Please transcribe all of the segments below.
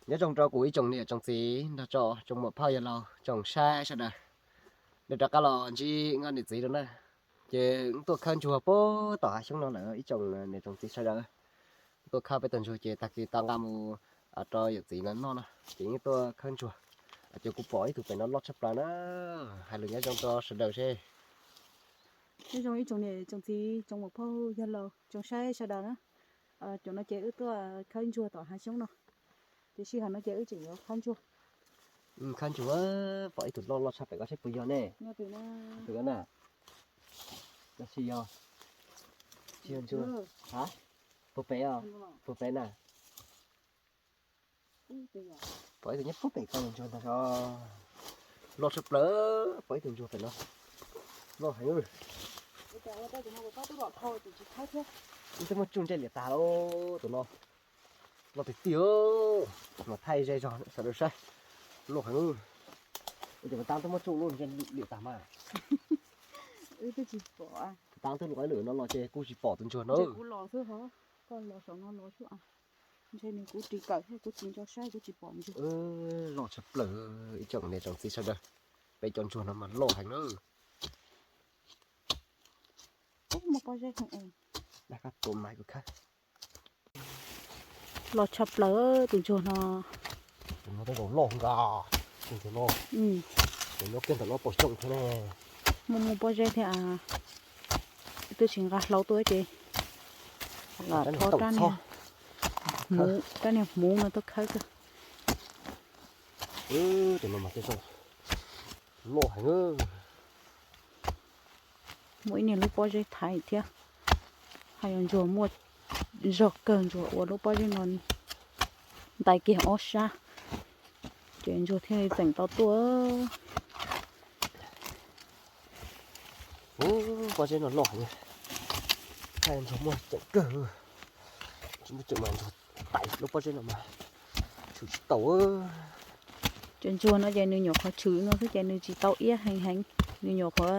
Nyob zoo rau kuv ib tsoom niam tsoom txiv nrog tsoom muam phauj yawg laus tsoom saib sawv daws, nej rov qab los ntsib nkauj niam txiv rau na. Ces wb tuaj khawb ntsuag puag tom hav xyoob no lawm ib tsoom niam tsoom txiv sawv daws. Tuaj khawb peb tus ntsuag ces tag kis tau nqa mus rau yawm txiv no noj no, ces yeej tuaj khawb ntsuag. Ces kuv pom ib tug pem no loj tshaj plaws na, hais lus nyob zoo rau sawv daws seb. Nyob zoo ib tsoom niam tsoom txiv tsoom muam phauj yawg laus tsoom saib sawv daws na. Cov no ces wb tuaj khawb ntsuag tom hav xyoob no, ces sij hawm no ces wb tseem yuav khawb ntsuag. Khawb ntsuag, pom ib tug loj loj tshaj pem ko seb puas yog ne. Tus na, tab sis yog, tsis yog ntsuag. Ha, puag pem os, puag pem na. Pom ib tug nyob puag pem ko ntsuag ntag os. Loj tshaj plaws, pom ib tug ntsuag pem no. Loj heev. Twb muab tsuj ntsej liam tas lauj tus no. Loj tiag tiag, mas thaij ze zog sawv daws saib. Loj heev. Ua cas tab twb muab tsuj lub ntsej liam tas mas. Wb twb tsis pom. Tab twb loj lawm no los ces kuj tsis pom tus ntsuag no. Kuv los xwb ho, koj los saum no los xwb. Ntshe nws kuv ris kawm thiab kuv tsis nco saib kuv tsis pom ntsuag. Loj tshaj plaws ib tsoom niam tsoom txiv sawv daws. Peb cov ntsuag no mas loj heev na. Muaj pob zeb heev. Dab kab tua mas kuv khawb. Loj tshaj plaws tus ntsuag no. Tus no tej zaum loj nkaus tus ntsuag no. Ces nyob kiag ntawm no pom xyoo thiab ne. Muaj muaj pob zeb thiab. Twb tsis nqa hlau tuaj ces lam rho rab niag hmuv no tuaj khawb kawg. Tus no mas tej zaum loj heev. Muaj ib niag lub pob zeb thaiv thiab. Hais yog ntsuag muaj zog kawg ntsuag ua lub pob zeb no ntais kiag ob sab, ces ntsuag thiaj li tseem tau tuaj. Pob zeb no loj heev, hais ntsuag muaj ceem kawg, tsis muaj ceem mas ntsuag tais lub pob zeb no mas tshwm tsis tau. Cov ntsuag no ces nws nyuam qhuav tshwm no xwb ces nws tsis tau iab heev heev, nws nyuam qhuav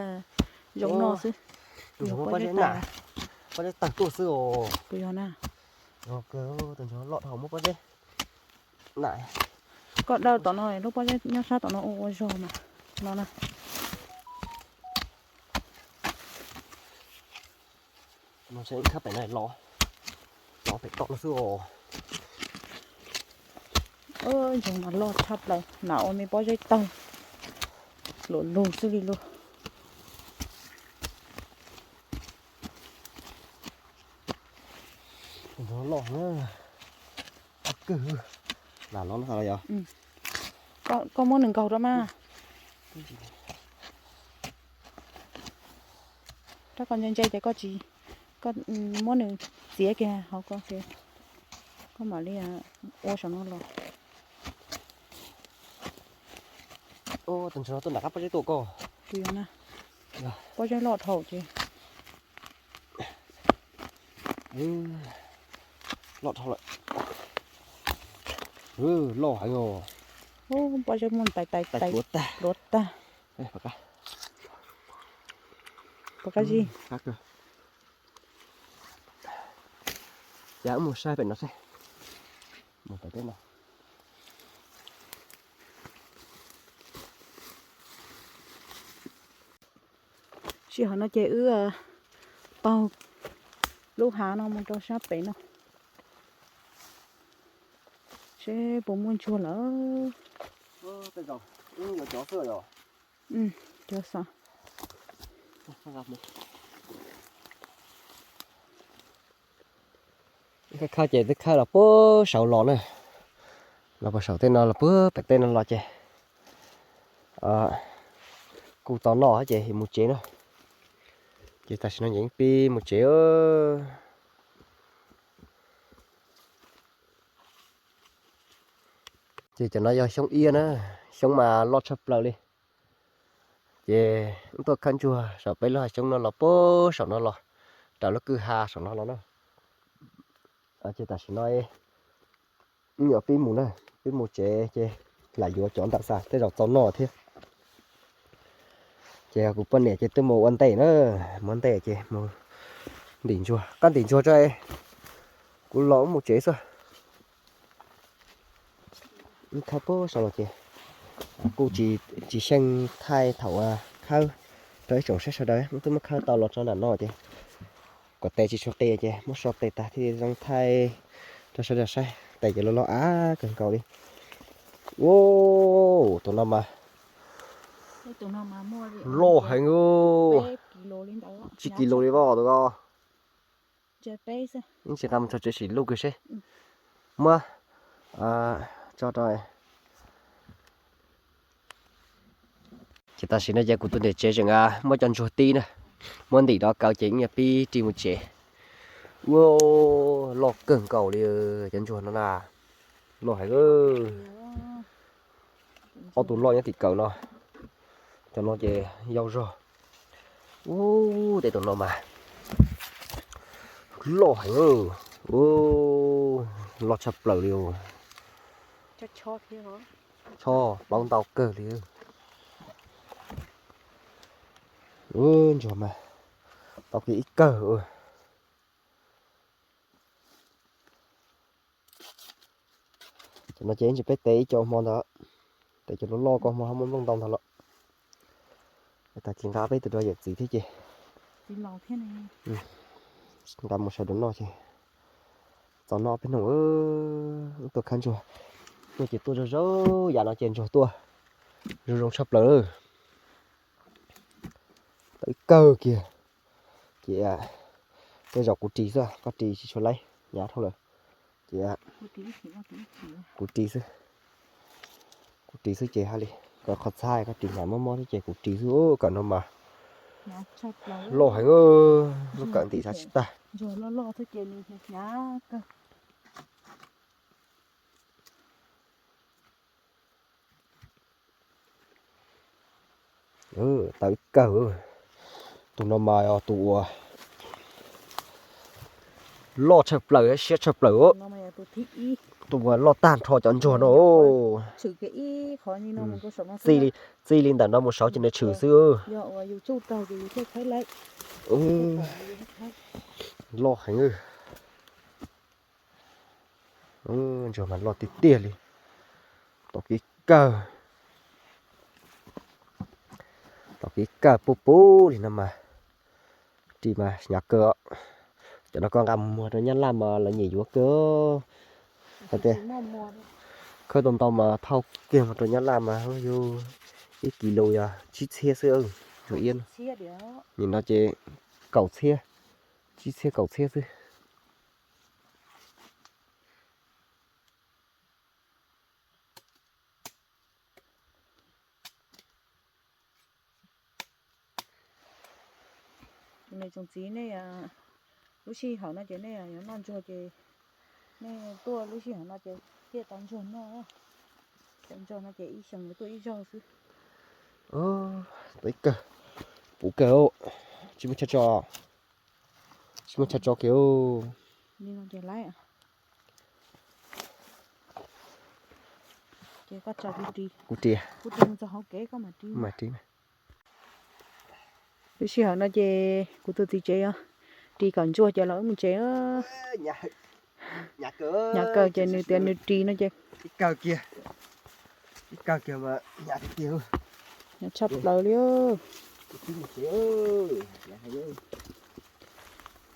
zoo noj xwb. Tus ntsuag muaj pob zeb na, pob zeb tawg tuaj xwb os. Puas yog na? Tus ntsuag loj dhau muaj pob zeb na. Koj daws tom no lub pob zeb nyob sab tom no ua ua zog mas no na. No tseem khab pem no los, los pem toj no xwb os. Ntsuag mas loj tshaj plaws, nam ua me pob zeb tawg luaj lug xwb li luag. Ntsuag loj na, kawg, nam los no yog. Koj muab nws nkaug rau mas. Rab ko ntse ntse ces koj tsis, koj muab nws txiav kiag hauv ko ces koj mam li ua saum no los. Tus ntsuag no tuaj nram qab pob zeb tuaj koj. Tus yog na, pob zeb loj dhau ces. Loj dhau lawm. Loj heev os. Pob zeb muaj tais tais tais pluav tag. Pluav tag. Pom qab zib. Ces wb mus saib pem no seb. Mus pem peb no. Sij hawm no ces wb taug lub hav no mus rau sab pem no seb puas muaj ntsuag lawm. Cov xwb. Khawb khawb ces twb khawb los puag saud los na, los puag saum tej no los puag pem tej no los ces kuj tau noj ces mus tsev na. Ces tam sim no ces pib mus tsev. Ces cov no yog xyoob iab na, xyoob mas loj tshaj plaws li. Ces wb tuaj khawb ntsuag saum peb lub hav xyoob no los puag saum no los, raws lub kwj ha saum no los na. Ces tam sim no wb yuav pib mus na, pib mus tsev ces lam yuav cov ntawm xav tej zaum txaus noj thiab. Ces kuv poj niam ces twb mus ua ntej na, mus ua ntej ces mus ntim ntsuag, koj ntim ntsuag tso, kuv los wb mus tsev xwb. Muab khawb puag saum no ces kuj tsis xyeej thaij thaum khawb rau ib tsoom saib sawv daws, twb muab khawb tau los txog nram no ces kom tes tsis tshua qia ces muab so tes tag thiaj zoo thaij rau sawv daws saib. Tes ces loj loj av kawg nkaus li. Ua, tus no mas loj heev, tsib kis lus li os tus ko. Tsis nqa mus txog tsev sim luj kawg seb. Muab tso rau. Ces tam sim no ces kuv tus niam tsev tseem muab cov ntsuag tib na, muab ntim rov kaw ces yeej yuav pib ri mus tsev. Ua, loj kawg nkaus li cov ntsuag no na, loj heev. Ob tug loj nyob tim kawm no, cov no ces yau zog. Ub, tej tus no mas loj heev, loj tshaj plaws li. Chob plaub ntau kawg li. Ntsuag mas tau kiag ib kawg. Cov no ces ib ntsis peb tes ib co hmo ntag, tes cov loj loj ko hmo ho muaj nplooj ntau ntag los. Tag kis nqa peb tus rau yawm txiv thiab ces nqa mus sawv daws noj ces txaus noj peb noj. Tuaj khawb ntsuag, tuaj ces tuaj zoo zoo, yav no ces ntsuag tuaj zoo zoo tshaj plaws. Tau ib kawg kiag. Ces tej zaum kuv ris xwb, koj ris tsis tshua laib, hnyav dhau lawm. Ces kuv ris xwb, kuv ris xwb ces hais li, koj qhov txhab koj ris hnyav mob mob thiab ces kuv ris xwb. Kawm no mas loj heev, lub kawm ntim xav tsis tag. Tau ib kawg. Tus no mas yog tus uas loj tshaj plaws, siab tshaj plaws. Tus uas loj tag nrho cov ntsuag no. Txij li ntawm no mus saud ces nws tshwm xwb. Loj heev. Ntsuag mas loj tiag tiag li. Tau kev kawg, tau kev kawg puv puv li no mas ris mas hnyav kawg. Cov no koj nqa mus muag rau Nyab Laj mas lawv nyiam yuav kawg. Hais tias khawb tau ntau mas thauj kiag mus rau Nyab Laj mas yog ib kis lus yog tsib txhiab xwb. Ntsuag iab no, nim no ces kaum txhiab, tsib txhiab kaum txhiab xwb. Tsoom niam tsoom txiv, nej lub sij hawm no ces nej yuav noj ntsuag ces nej tuaj lub sij hawm no ces thiaj tau ntsuag noj. Cov ntsuag no ces ib xyoos yuav tuaj ib zaug xwb. Tau ib kawg, puv kawg, tsis muaj chaw tso, tsis muaj chaw tso kiag. Kuv ris, kuv ris. Lub sij hawm no ces kuv tus txiv tsev os, ris kom ntsuag ces los wb mus tsev. Hnyav kawg ces nws tias nws ris no ces hnyav tshaj plaws li.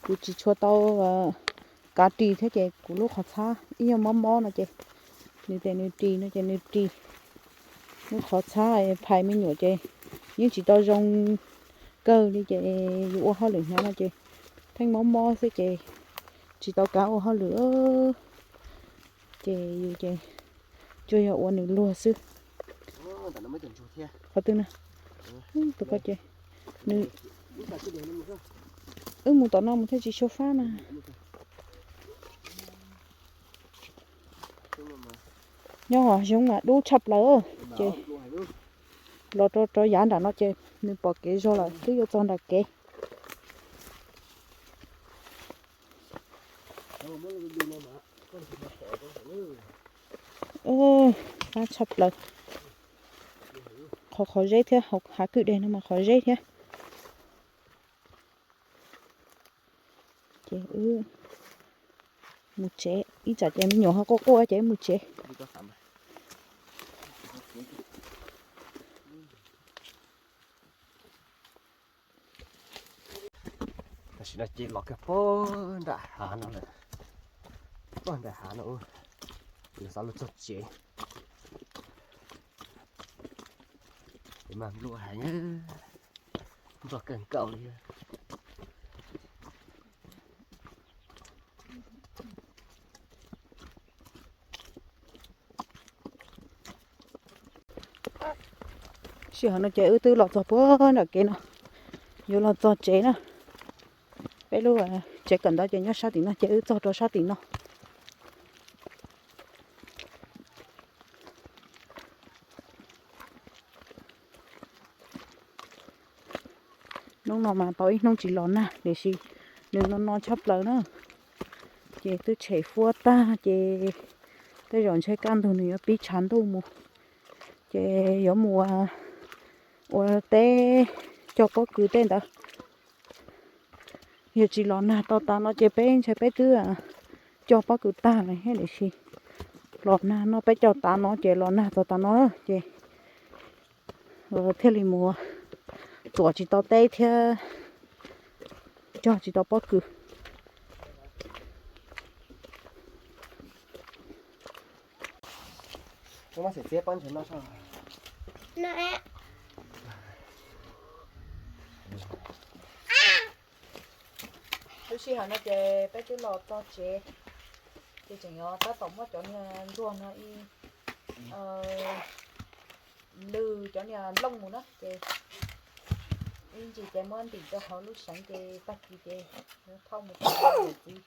Kuv tsis tshua tau kav ris thiab ces kuv lub qhov txhab ib nyuag mob mob no ces nws tias nws ris no ces nws ris. Lub qhov txhab phais me nyuam ces yeej tsis tau zoo kawg li ces yus ua hauj lwm hnyav no ces pheej mob mob xwb ces tsis tau kav ua hauj lwm. Ces yus ces tsuas yog ua nws luag xwb. Qhov twg na? Tus ko ces nws, wb mus tom no mus thiaj tsis tshua fab na. Nyob hauv xyoob mas dub tshaj plaws ces los rau rau yav nram no ces nws pom kev zog lawm twb yuav txog nram kev. Fab tshaj plaws. Qhov qhov zeb thiab, hav kwj deg no mas qhov zeb thiab. Ces wb mus tsev, ib tsam ces me nyuam ho quaj quaj ces wb mus tsev. Tam sim no ces los kiag puag nram hav no lawm, puag nram hav no, yuav xav los txog tsev. Ces mas nplua heev, nplua kawg nkaus li. Sij hawm no ces wb twb los txog puag nram kev no, yuav los txog tsev na. Peb lub tsev kawm ntawv ces nyob sab tim no ces wb txog rau sab tim no. Hnub no mas tau ib hnub tsis los nag tiam sis nws no no tshaj plaws na. Ces twb tshem fuab tag ces tej zaum ntshe kaj ntug nws yuav pib tshav ntuj mus. Ces yuav mus ua teb cog pob kws tej ntawd. Yog tsis los nag tau tav no ces peb ntshe peb twb cog pob kws tag lawm thiab tiam sis los nag no peb cog tav no ces los nag txog tav no ces thiaj li mus txuas tsis tau teb thiab cog tsis tau pob kws. Lub sij hawm no ces peb twb los txog tsev, ces tseem yuav tab tom muab cov niag ntsuag no ib lwg cov niag nplooj mus na ces ib ntsis ces muab ntim rau hauv lub seev ces tag kis ces thauj mus rau txiv.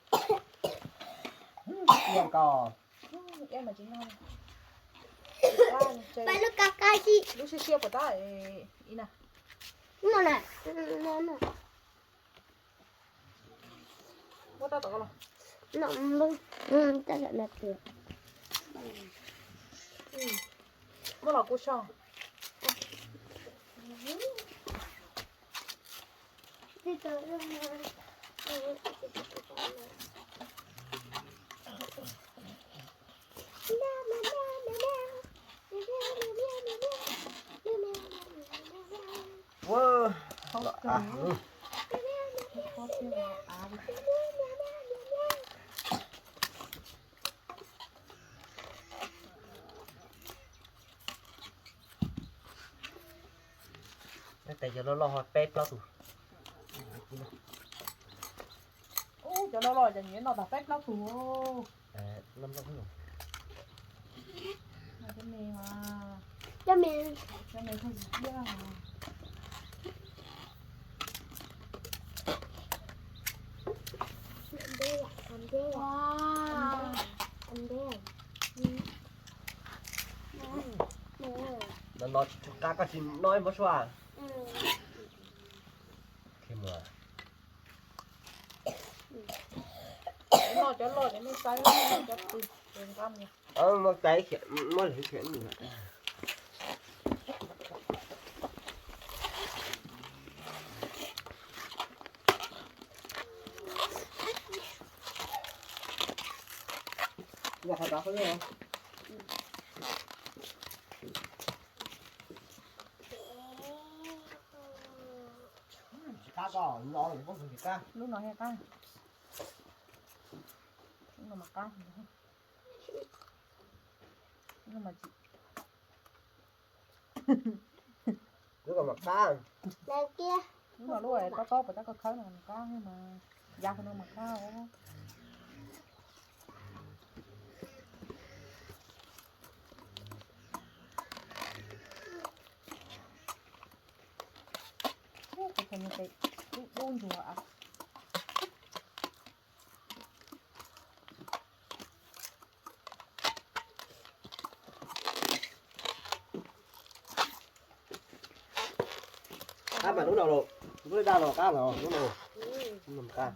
Lub siab siab puas tab ib na. Muab tab tom los. Muab los kuv so. Tes cov loj loj ho peb plaub tus. Ub, cov loj loj ces nyiam noj tag peb plaub tus. No no tsis tshua qab, koj tsis noj ib pob suab. Noj cov loj ces nej xaiv, noj cov twg ces nqa mus. Muab tais, muab lwv khiav. Lub no qab, lub no mas qab, lub no mas tsis. Lub no mas qab. Lub no lub tob tob puas tab koj khawb no mas qab mas, yav no mas qab os. Kuv txhais tes dub dub ntsuag. Qab mas lub no los, lub daj los qab mas lub no, lub no qab.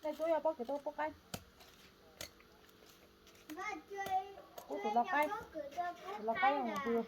Naj tub yog pob kws tuaj pub qaib. Pub tus lau qaib, tus lau qaib no pub.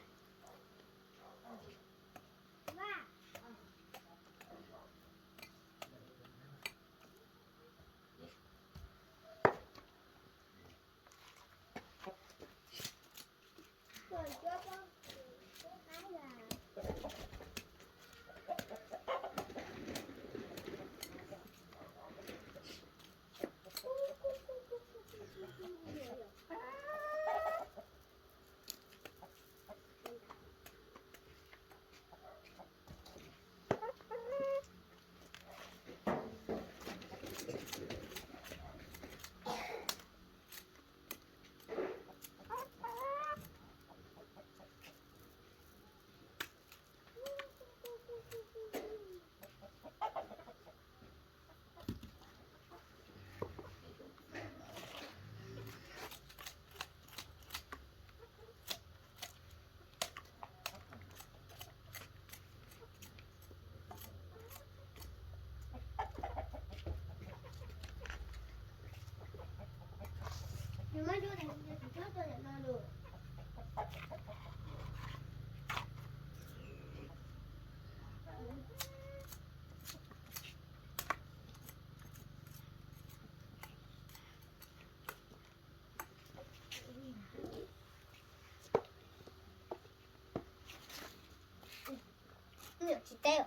Tsis teb.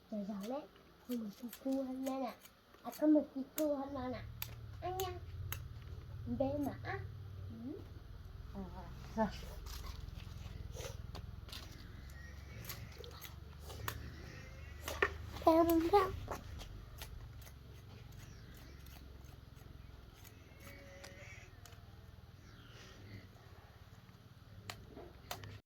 Cov zaum ne, koj mus tsis kub hab na, koj mus tsis kub hab no na, ab nyab, npe mas ab. Peb mus nraj.